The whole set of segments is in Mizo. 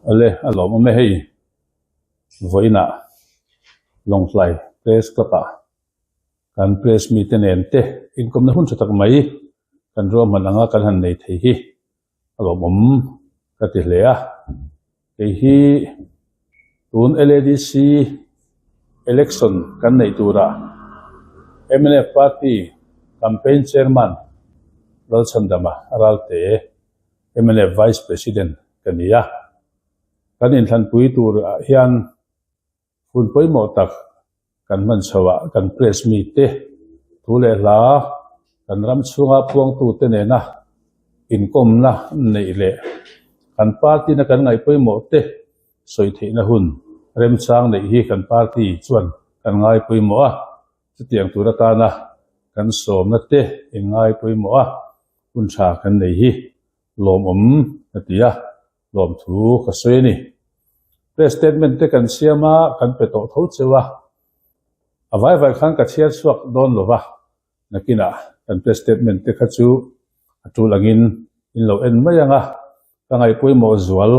Awle a lawmawm e hei vawiinah Lawngtlai Press Club ah kan press mite nen te inkawmna hun tha tak mai kan ruahman anga kan han nei thei hi a lawmawm ka ti hle a. Kei hi tun LADC election kan neih turah mnf party campaign chairman Lalchhandama Ralte mnf vice president ka ni a. Kan inthlanpui turah hian Hun pawimawh tak kan hman chhoah kan press mite thu leh hla kan ram chhunga puangtute nena inkawmna neih leh kan party-na kan ngaih pawimawh te sawi theihna hun remchang neih hi kan party chuan kan ngai pawimawh a, chutiang tur atana kan sawmna te in ngai pawimawh a, hun tha kan nei hi lawmawm ka ti a. Lawmthu ka sawi a ni. Press statement te kan siam a, kan pe tawh tho cheu a. A vai vai khan ka chhiar chhuak dawn lo va, nakinah kan press statement te kha chu a tul angin in lo en mai ang a, ka ngaihpawimawh zual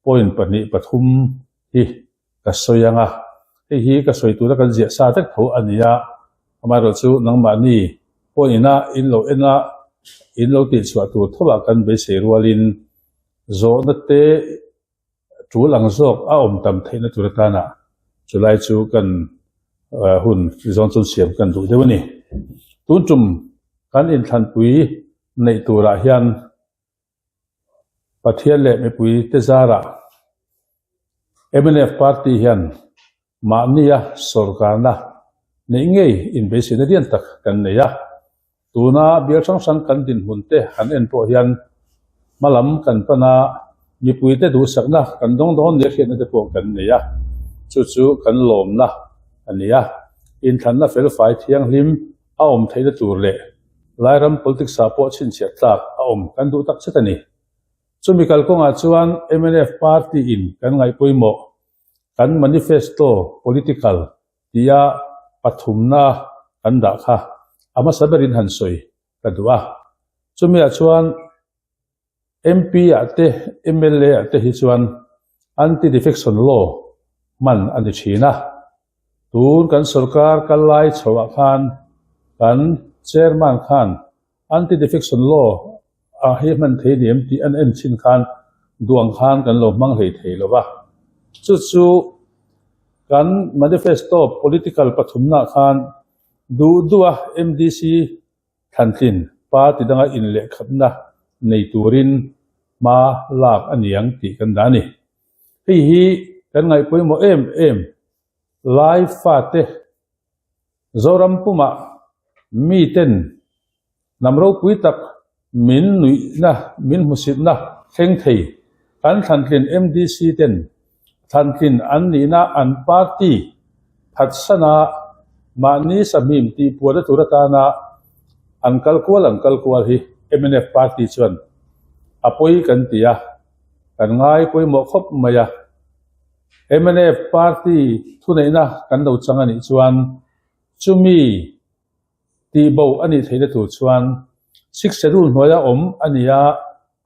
point 2 3 hi ka sawi ang a, hei hi ka sawi tura kan ziah sa vek tho a ni a, amaherawh chu nangmahni pawh ina in lo en a, in lo tihchhuah tur tho ah kan beisei rualin zawhna te tul ang zawk a awm tam theihna tur atana chulai chu kan hun zawn chuan siam kan duh deuh a ni. Tun tum kan inthlanpui neih turah hian Pathian leh mipui te zarah mnf party hian mahnia sawrkarna neih ngei inbeisina lian tak kan nei a. Tuna bial hrang hrang kan dinhmun te han en pawh hian hmalam kan pan a, mipui te duhsakna kan dawng dawn nia hriatna te pawh kan nei a, chu chu kan lawmna a ni a. Inthlanna felfai thianghlim a awm theihna tur leh Lairam politics ah pawh chhinchhiah tlak a awm kan duh tak zet a ni. Chumi kalkawngah chuan mnf party in kan ngaih pawimawh kan manifesto political tia pathumna kan dah kha a hmasa berin han sawi ka duh a. Chumiah chuan MP ah te mla ah te hi chuan anti-defection law hman a ni thin a. Tun kan sorkar kal lai chhoah khan kan chairman khan anti-defection law a hi hman thei ni em tih an en chin khan duang khan kan lo hmang hlei thei lo va. Chu chu kan manifesto political pathumnaah khan duh duha MDC Thlantlin party danga inlehkhatna nei turin hma lak a ni ang tih kan dah a ni. Hei hi kan ngaih pawimawh em em lai fate Zoram pumah miten hnam ropui tak min nuihna, min hmusitna thleng thei kan thlantlin MDC ten thlantlin an nihna an party phatsana mahni sahmim tih puahna tur atana an kal kual an kal kual hi mnf party chuan a pawi kan ti a, kan ngai pawimawh khawp mai a. Mnf party thuneihna kan lo chang a nih chuan chumi Tihbo a nih theihna tur chuan Sixth Schedule hnuaia awm a ni a,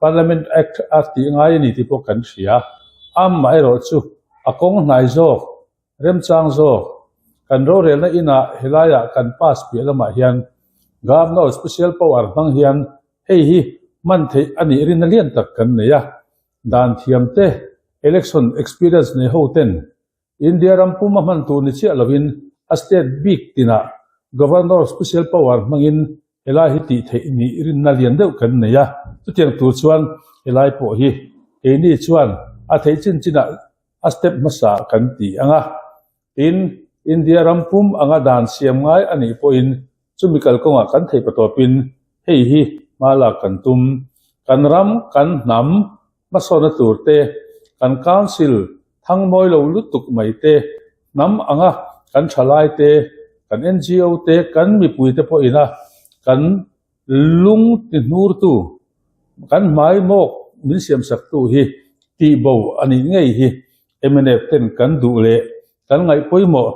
Parliament Act a tih ngai a ni tih pawh kan hria. Amaherawh chu a kawng hnai zawk, remchang zawk, kan rorelna inah helaiah kan pass piah lamah hian Governor Special Power hmang hian hei hi hman theih a nih rinna lian tak kan nei a. Dan thiamte, election experience nei ho ten India ram pum a hman tur ni chiah lovin a state bik tinah Governor Special Power hmangin helai hi tih theih nih rinna lian deuh kan nei a, chutiang tur chuan helai pawh hi keini chuan a theih chin chinah a step hmasa kan ti ang a. Tin, India ram pum anga dan siam ngai a nih pawhin chumi kalkawngah kan theih patawpin hei hi hma lak kan tum. Kan ram, kan hnam hmasawnna tur te, kan council thang mawi lo lutuk mai te, hnam anga kan thalai te, kan NGO te, kan mipui te pawhina kan lung ti hnurtu, kan hmai mawk min siamsaktu hi tihbo a nih ngei hi mnf ten kan duh leh kan ngaih pawimawh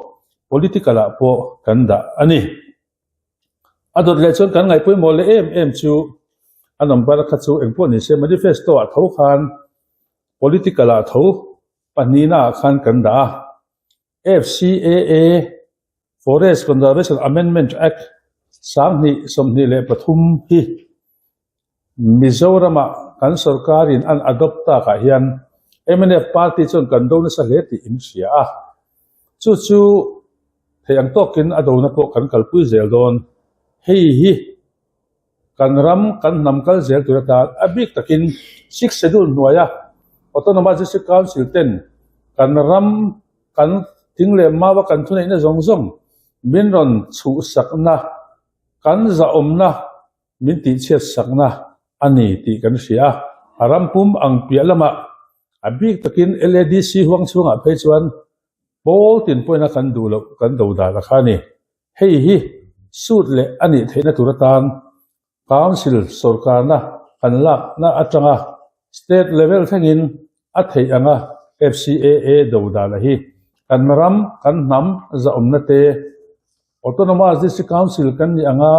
political ah pawh kan dah a ni. A dawt leh chuan kan ngaih pawimawh leh em em chu a number kha chu engpawh ni se manifesto ah tho khan. Political ah tho pahnihna ah khan kan dah a. FCAA, Forest Conservation Amendment Act, 2023 hi Mizoram ah kan sorkar in an adopt tak ah hian mnf party chuan kan do nasa hle tih in hria a. Chu chu theih ang tawkin a dona pawh kan kalpui zel dawn. Hei hi Kan ram, kan hnam kal zel tur atan a bik takin Sixth Schedule hnuaia Autonomous District Council ten kan ram, kan thing leh maua kan thuneihna zawng zawng min rawn chhuhsakna, kan zahawmna min tihchhiatsakna a ni tih kan hria a. A ram pum ang piah lamah a bik takin LADC huang chhungah phei chuan pawl tin pawhin a kan duh loh kan do dan a kha a ni. Hei hi sut leh a nih theihna tur atan Council sorkarna kan lakna atanga State level thlengin a theih anga FCAA do dana hi kan ram, kan hnam zahawmna te, Autonomous District Council kan nih anga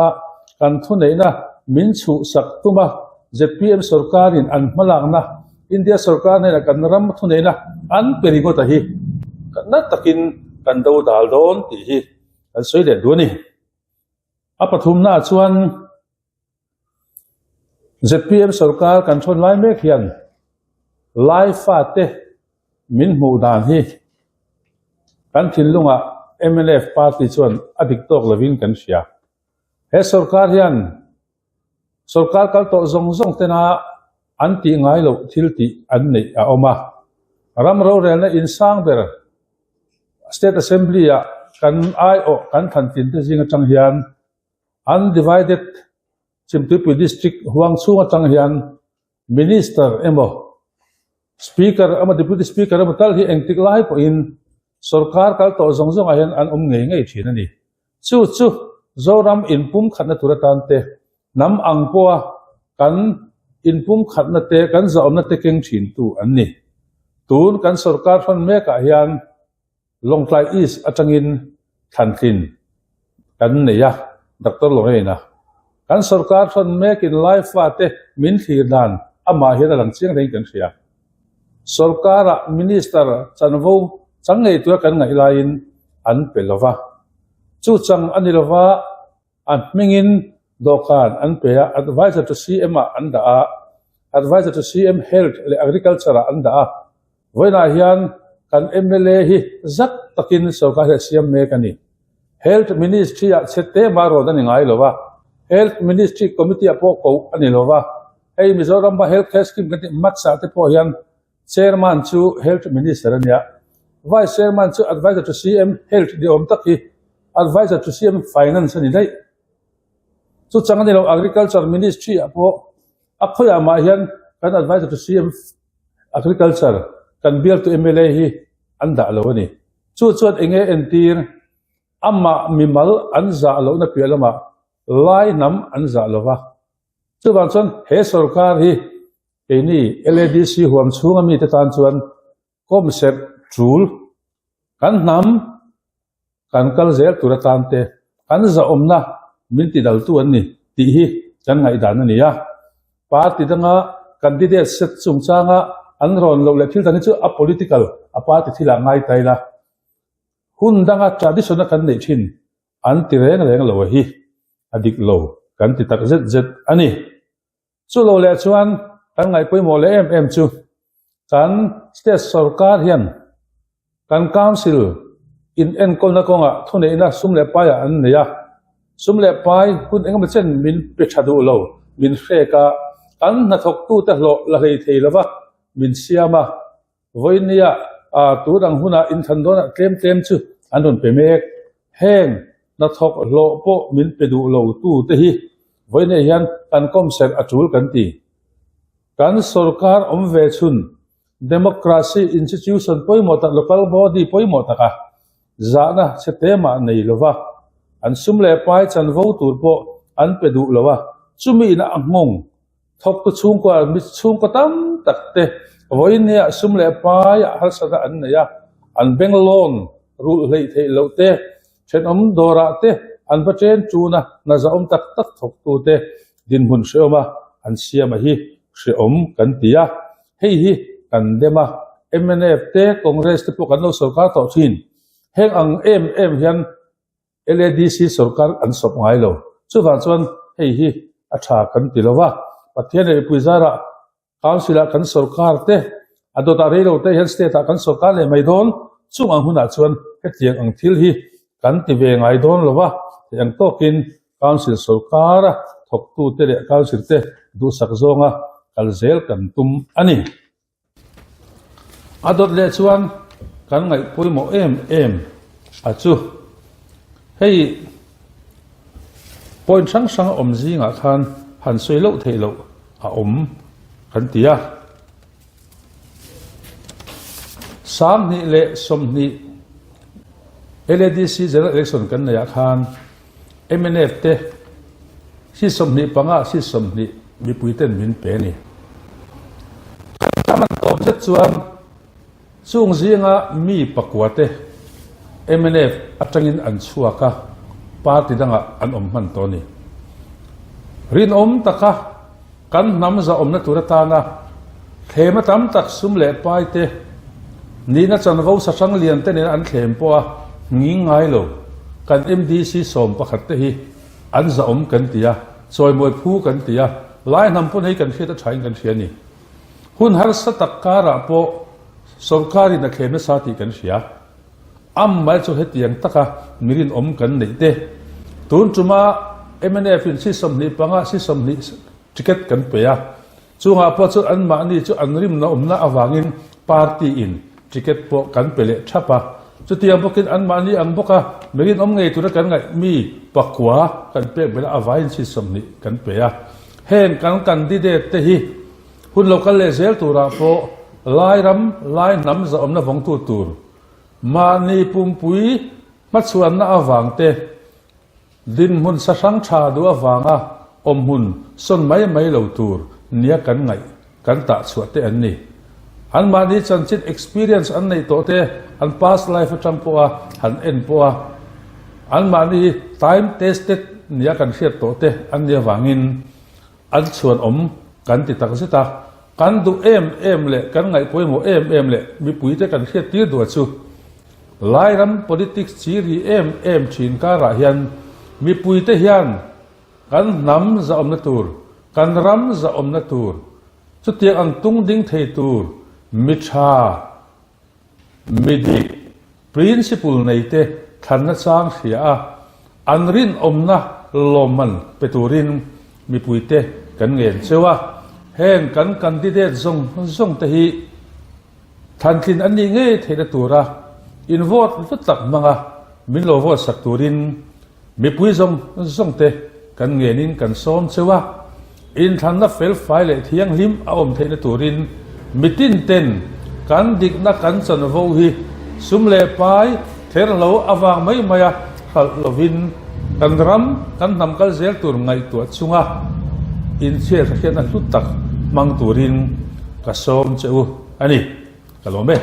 kan thuneihna min chhuhsak tuma zpm sorkarin an hmalakna India sorkar hnenah kan ram thuneihna an pe ringawt a hi na takin kan do dal dawn tih hi kan sawi leh duh a ni. A pathumnaah chuan zpm sorkar kan thawn lai mek hian Lai fate min hmuh dan hi kan thinlungah mnf party chuan a dik tawk lovin kan hria. He sorkar hian Sorkar kal tawh zawng zawng tena an tih ngai loh thil tih an neih a awm a. Ram rorelna insang ber State Assembly-ah kan aiawh kan thlantlin te zing atang hian Undivided Chimtuipui District huang chhung atang hian Minister emaw Speaker emaw Deputy Speaker emaw tal hi engtik lai pawhin sorkar kal tawh zawng zawngah hian an awm ngei ngei thin a ni. Chu chu Zoram inpumkhatna tur atan te, hnam ang pawha kan inpumkhatna te, kan zahawmna te keng thintu an ni. Tun kan sorkar hrawn mekah hian Lawngtlai East atangin thlantlin kan nei a, Doctor Lorraine-a. Kan sorkar hrawn mekin Laifa te min thlir dan amah hian a lang chiang rengin kan hria. Sorkara Minister chanvo chang ngei tura kan ngaih laiin an pe lo va. Chu chang a ni lo va, a hmingin dawhkan an pe a, Advisor to CM ah an dah a, Advisor to CM Health leh Agriculture ah an dah a. Vawiinah hian kan mla hi zak takin sorkar hi a siam mek a ni. Health Ministry-ah chhe te mah rawn a ni ngai lo va, Health Ministry Committee-ah pawh koh a ni lo va. Hei Mizorama Health Care Scheme kan tih MATS-ah te pawh hian Chairman chu Health Minister a nia, Vice Chairman chu Advisor to CM Health ni awm tak hi Advisor to CM Finance a ni daih. Chu chang a ni lo Agriculture Ministry-ah pawh a khawiah mah hian kan Advisor to CM Agriculture kan bialtu mla hi an dah lo a ni. Chu chuan eng nge entir? Amah mimal an zah lohna piah lamah Lai hnam an zah lo va. Chuvang chuan he sorkar hi keini LADC huam chhunga mite tan chuan kawmserh tul kan hnam kan kal zel tur atan te kan zahawmna min ti daltu an ni tih hi kan ngaihdan a ni a. Party danga candidate set chungchanga an rawn loh leh thil dang hi chu a political a party thilah ngai ta ila hun danga tradition a kan neih thin an ti reng reng lo a hi a dik lo kan ti tak zet zet a ni. Chu lo leh chuan kan ngaih pawimawh leh em em chu kan state sorkar hian kan council in enkawlna kawngah thuneihna sum leh paiah an nei a, sum leh pai hun engemaw chen min pe tha duh lo, min hrek a, kan hnathawktute hlawh la hlei thei lova min siam a. Vawinia tun ang hunah inthan dawnah tlem tlem chu an rawn pe mek. Heng hnathawk hlawh pawh min pe duh lo tu te hi vawinia hian kan kawmserh a tul kan ti. Kan sorkar awm ve chhun democracy institution pawimawh tak local body pawimawh taka zahna chhe te mah nei lova an sum leh pai chanvo tur pawh an pe duh lo a, chumi ina a nghawng Thawktu chhungkua mi chhungkaw tam tak te vawinia sum leh paiah harsatna an nei a, an bank loan rulh hleih theih loh te, thenawm dawrah te an va chen tun a, hna zahawm tak tak thawktu te dinhmun hrehawm a an siam a hi hrehawm kan ti a, hei hi. kan dem a, mnf te, Congress te pawh kan lo sawrkar tawh thin. Heng ang em em hian LADC sawrkar an sawp ngai lo. Chuvang chuan hei hi a tha kan ti lo va, Pathian leh mipui zarah Council-ah kan sawrkar te, a dawtah rei lo te hian State-ah kan sawrkar leh mai dawn. Chung ang hunah chuan hetiang ang thil hi kan ti ve ngai dawn lo va, hei ang tawkin Council sawrkara thawktute leh Council te duhsak zawnga kal zel kan tum a ni. A dawt leh chuan kan ngaih pawimawh em em a chu. Hei point hrang hrang a awm zingah khan han sawi loh theih loh a awm kan ti a. 2020 LADC General Election kan neihah khan mnf te seat 25 ah seat 20 mipui ten min pe a ni. Kan tawp zet chuan Chung zinga mi pakua te mnf atangin an chhuak a, party dangah an awm hman tawh a ni. Rinawm taka kan hnam zahawmna tur atana thlema tam tak sum leh pai te nihna chanvo sahrang lian te nena an thlem pawha nghing ngai lo kan MDC 11 te hi an zahawm kan ti a, chawimawi phu kan ti a, lai hnam pawn hei kan hriat a thain kan hria a ni. Hun harsa tak karah pawh sawrkarin a thlem nasa tih kan hria. Am mai chu hetiang taka mi rinawm kan neih te. Tun tuma mnf in si 25 si 20 ticket kan pe a, chungah pawh chuan anmahni chu an rimna awmna avangin party in ticket pawh kan pe leh thap a. Chutiang bawkin anmahni ang bawka mi rinawm ngei tura kan ngaih mi pakua kan pek belh a, avaiin si 20 kan pe a. Heng kan candidate te hi hun lo kal leh zel turah pawh Lai ram, Lai hnam zahawmna vawngtu tur, mahni pumpui hmachhuanna avang te, dinhmun sahrang tha duh avanga awmhmun sawn mai mai lo tur nia kan ngaih kan tah chhuah te an ni. Anmahni chanchin experience an neih tawh te an past life atang pawha han en pawha anmahni hi time tested nia kan hriat tawh te an nih avangin an chhuanawm kan ti tak zet a. Kan duh em em leh kan ngaih pawimawh em em leh mipuite kan hriat tir duh a chu Lairam politics chi ri em em thin karah hian mipuite hian kan hnam zahawmna tur, kan ram zahawmna tur, Chutiang ang tung ding thei tur mi tha, mi dik, principle nei te thlanna chang hria a, an rinawmna lawmman pe turin mipuite kan ngen cheu a. Heng kan candidate zawng zawng te hi thlantlin an nih ngei theihna tura in vote hlu tak hmanga min lo vote sak turin Mipui zawng zawng te kan ngenin kan sawm cheu a, inthlanna felfai leh thianghlim a awm theihna turin mitin ten kan dikna kan chanvo hi sum leh pai therhlo avang mai maia hralh lovin kan ram kan hnam kal zel tur ngaihtuah chunga inchhiat hriatna hlu tak hmang turin ka sawm che u a ni. Ka lawm e.